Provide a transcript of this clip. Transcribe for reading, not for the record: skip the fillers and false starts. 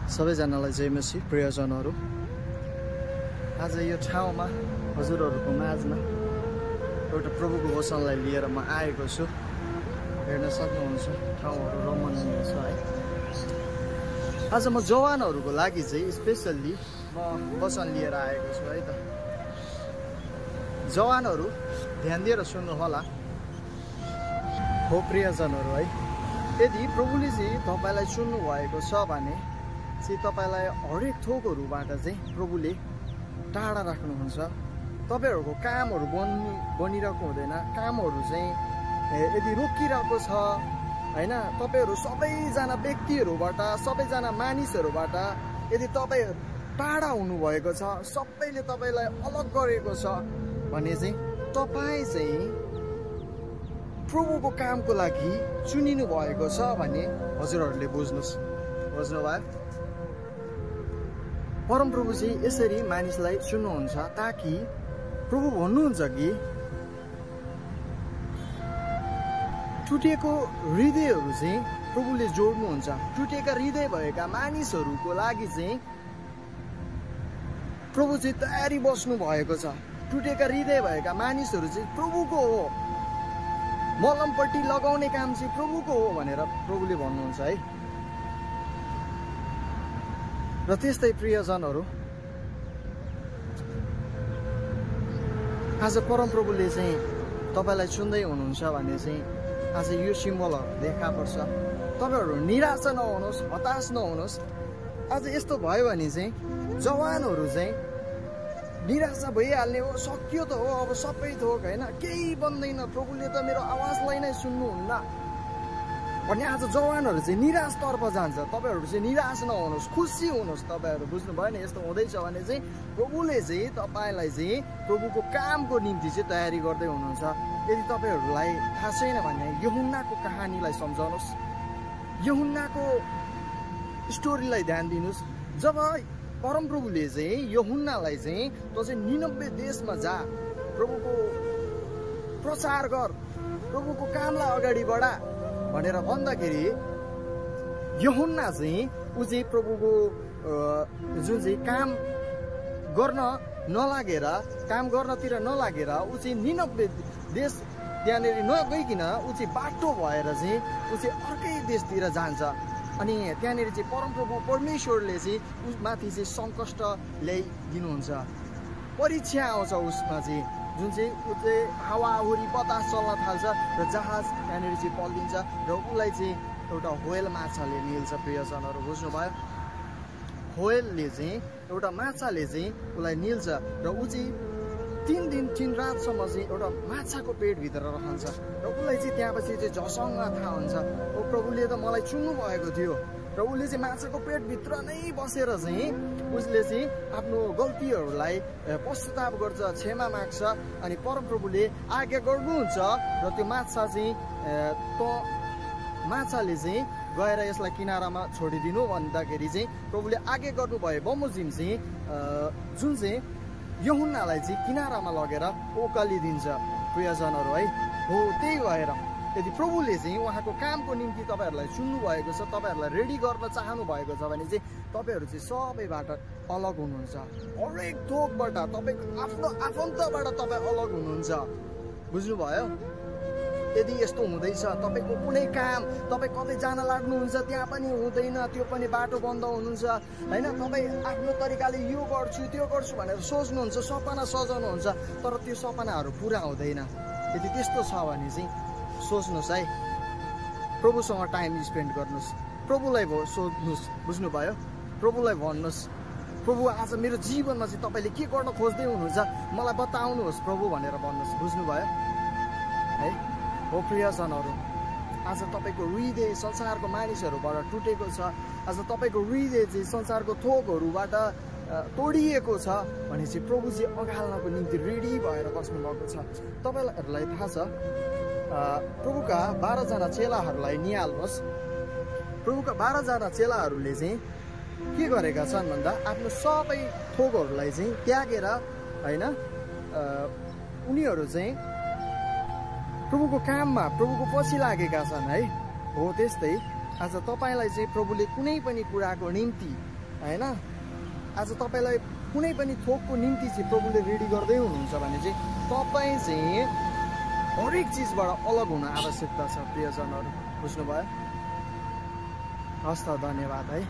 सबैजनालाई जय मसी प्रियजनहरू। आज यो ठाउँमा हजुरहरूको माझमा एउटा प्रभुको वचनलाई लिएर म आएको छु। हेर्न सक्नुहुन्छ ठाउँहरू रमणीय छ है। आज म जवानहरूको लागि चाहिँ स्पेसल्ली म वचन लिएर आएको छु है त। जवानहरू ध्यान दिएर सुन्नु होला हो प्रियजनहरू है। यदि प्रभुले चाहिँ तपाईलाई चुन्नु भएको छ भने चाहिँ तपाईलाई हरेक थोकहरूबाट चाहिँ प्रभुले टाढा राख्नुहुन्छ। तपाईहरुको कामहरू बनिरहेको हुँदैन, कामहरू चाहिँ यदि रोकिरहेको छ हैन, तपाईहरु सबैजना व्यक्तिहरूबाट सबैजना मानिसहरूबाट यदि तपाई टाढा हुनु भएको छ, सबैले तपाईलाई अलग गरेको छ भने चाहिँ तपाई चाहिँ प्रभुको कामको लागि चुनिनु भएको छ भने हजुरहरूले बुझ्नुस्। बुझ्नुभयो? परमप्रभु चाहिँ यसरी मानिसलाई चुन्नुहुन्छ ताकि प्रभु भन्नुहुन्छ कि टुटेको हृदयहरू चाहिँ प्रभुले जोड्नुहुन्छ। टुटेका हृदय भएका मानिसहरूको लागि चाहिँ प्रभु चाहिँ तयारी बस्नु भएको छ। टुटेका हृदय भएका मानिसहरू चाहिँ प्रभुको हो, मलमपट्टि लगाउने काम चाहिँ प्रभुको हो भनेर प्रभुले भन्नुहुन्छ है। र त्यस्तै प्रियजनहरू, आज परमप्रभुले चाहिँ तपाईलाई चुन्दै हुनुहुन्छ भने चाहिँ आज यो सिम्बलहरू देखा पर्छ। तपाईहरु निराशा नहुनुहोस्, हताश नहुनुहोस्। आज यस्तो भयो भने चाहिँ जवानहरू चाहिँ निराशा भइहाल्ने हो, सकियो त हो, अब सबै थोक हैन, केही बन्दैन, प्रभुले त मेरो आवाजलाई नै सुन्नुहुन्न भने आज जवानहरू चाहिँ निराशतर्फ जान्छ। तपाईहरु चाहिँ निराश नहुनुहोस्, खुसी हुनुहोस्। तपाईहरु बुझ्नु भयो नि? यस्तो हुँदैछ भने चाहिँ प्रभुले चाहिँ तपाईलाई चाहिँ प्रभुको कामको निम्ति चाहिँ तयारी गर्दै हुनुहुन्छ। यदि तपाईहरुलाई थाहा छैन भने यूहन्नाको कहानीलाई सम्झाउनुहोस्, यूहन्नाको स्टोरीलाई ध्यान दिनुस्। जब परमप्रभुले चाहिँ यूहन्नालाई चाहिँ त चाहिँ निनब्बे देशमा जा, प्रभुको प्रचार गर, प्रभुको कामलाई अगाडि बढा भनेर भन्दाखेरि यूहन्ना चाहिँ ऊ चाहिँ प्रभुको जुन चाहिँ काम गर्न नलागेर, काम गर्नतिर नलागेर ऊ चाहिँ निनब्बे देश त्यहाँनिर नगइकन ऊ चाहिँ बाटो भएर चाहिँ ऊ चाहिँ अर्कै देशतिर जान्छ। अनि त्यहाँनिर चाहिँ परमप्रभु परमेश्वरले चाहिँ उसमाथि चाहिँ सङ्कष्ट ल्याइदिनुहुन्छ, परीक्षा आउँछ उसमा चाहिँ, जुन चाहिँ ऊ चाहिँ हावाहुरी बतास चल्न थाल्छ र जहाज त्यहाँनिर चाहिँ पल्टिन्छ र उसलाई चाहिँ एउटा व्हेल माछाले निल्छ। प्रियजनहरू बुझ्नुभयो? व्हेलले चाहिँ एउटा माछाले चाहिँ उसलाई निल्छ र ऊ चाहिँ 3 दिन 3 रातसम्म चाहिँ एउटा माछाको पेटभित्र रहन्छ र उसलाई चाहिँ त्यहाँपछि चाहिँ झसङ्ग थाहा हुन्छ ओ प्रभुले त मलाई चुन्नु भएको थियो। र उसले चाहिँ माछाको पेटभित्र नै बसेर चाहिँ उसले चाहिँ आफ्नो गल्तीहरूलाई पश्चाताप गर्छ, क्षमा माग्छ। अनि परमप्रभुले आज्ञा गर्नुहुन्छ र त्यो माछा चाहिँ माछाले चाहिँ गएर यसलाई किनारामा छोडिदिनु भन्दाखेरि चाहिँ प्रभुले आज्ञा गर्नुभयो बमोजिम चाहिँ जुन चाहिँ यूहन्नालाई चाहिँ किनारामा लगेर ओकालिदिन्छ। प्रियजनहरू है, हो त्यही भएर यदि प्रभुले चाहिँ उहाँको कामको निम्ति तपाईहरुलाई चुन्नु भएको छ, तपाईहरुलाई रेडी गर्न चाहनु भएको छ भने चाहिँ तपाईहरु चाहिँ सबैबाट अलग हुनुहुन्छ। हरेक थोकबाट तपाईको आफ्नो आफन्तबाट तपाई अलग हुनुहुन्छ। बुझ्नुभयो? यदि यस्तो हुँदैछ तपाईको कुनै काम तपाई कतै जान लाग्नुहुन्छ त्यहाँ पनि हुँदैन, त्यो पनि बाटो बन्द हुनुहुन्छ हैन, तपाई आफ्नो तरिकाले यो गर्छु त्यो गर्छु भनेर सोच्नुहुन्छ, सपना सजाउनुहुन्छ, तर त्यो सपनाहरू पुरा हुँदैन। यदि त्यस्तो छ भने चाहिँ सोच्नुस् है, प्रभुसँग टाइम स्पेन्ड गर्नुस्, प्रभुलाई सोध्नुस्। बुझ्नुभयो? प्रभुलाई भन्नुस्, प्रभु आज मेरो जीवनमा चाहिँ तपाईले के गर्न खोज्दै हुनुहुन्छ मलाई बताउनुहोस् प्रभु भनेर भन्नुस्। बुझ्नुभयो है? हो प्रियजनहरू, आज तपाईको हृदय संसारको मानिसहरूबाट टुटेको छ, आज तपाईको हृदय चाहिँ संसारको थोकहरूबाट तोडिएको छ भने चाहिँ प्रभु चाहिँ अगाल्नको निम्ति रेडी भएर बस्नु भएको छ। तपाईहरुलाई थाहा छ प्रभुका 12 जना चेलाहरूलाई निहाल्नुहोस्। प्रभुका 12 जना चेलाहरूले चाहिँ के गरेका छन् भन्दा आफ्नो सबै थोकहरूलाई चाहिँ त्यागेर हैन उनीहरू चाहिँ प्रभुको काममा प्रभुको पछि लागेका छन् है। हो त्यस्तै आज तपाईलाई चाहिँ प्रभुले कुनै पनि कुराको निम्ति हैन। आज तपाईलाई कुनै पनि थोकको निम्ति चाहिँ प्रभुले रेडी गर्दै हुनुहुन्छ भने चाहिँ तपाईँ चाहिँ हरेक चिजबाट अलग हुन आवश्यकता छ प्रियजनहरू, बुझ्नुभयो? हस् त, धन्यवाद है।